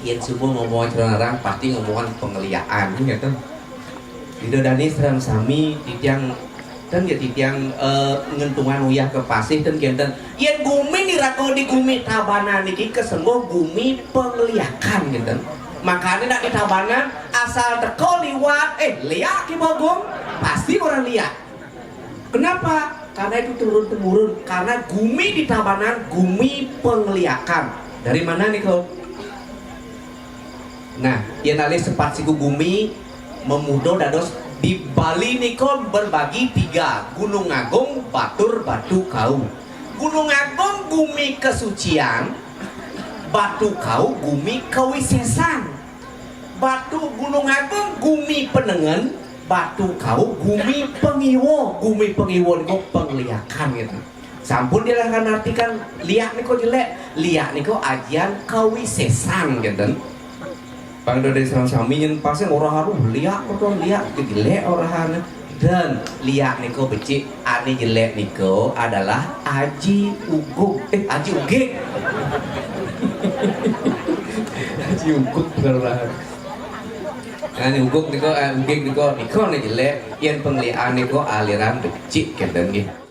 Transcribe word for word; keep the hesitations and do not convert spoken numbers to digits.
Yén suba ngomong sareng orang, pasti ngomongan pangliakan, kan kénten. Ida dané sareng sami, titiang, ten ya titiang, eh, ngentungan uyah ka pasih, ten kénten. Yén gumi niraka di gumi Tabanan niki kasengguh gumi pangliakan, kénten. Makané nak di Tabanan, asal teka liwat, eh, liak ki bagong, pasti orang liak. Kenapa? Karena itu turun temurun. Karena gumi di Tabanan gumi pangliakan. Dari mana nika? Nah, yén alih sepat siku gumi mamuda dados, di Bali nika berbagi tiga, Gunung Agung, Batur, Batu Kau. Gunung Agung gumi kasucian, Batu Kau gumi kawisésan. Batu Gunung Agung gumi panengen, Batu Kau gumi pangiwa, gumi pangiwa nika pangliakan, kénten. Sampun dilah kan artikan liak nika jelék, liak nika ajian kawisésan, kénten. Pang ida dané sareng sami nyén pasih orang aduh liak, betul liak, jelék orahané. Dan liak nika becik, ané jelék nika adalah Aji Uguk. Eh, Aji Ugik. Aji Uguk bukan orang. Ané Uguk nika, eh, Ugik nika, nika ané jelék, yén pangliakan nika aliran becik, kénten nggih.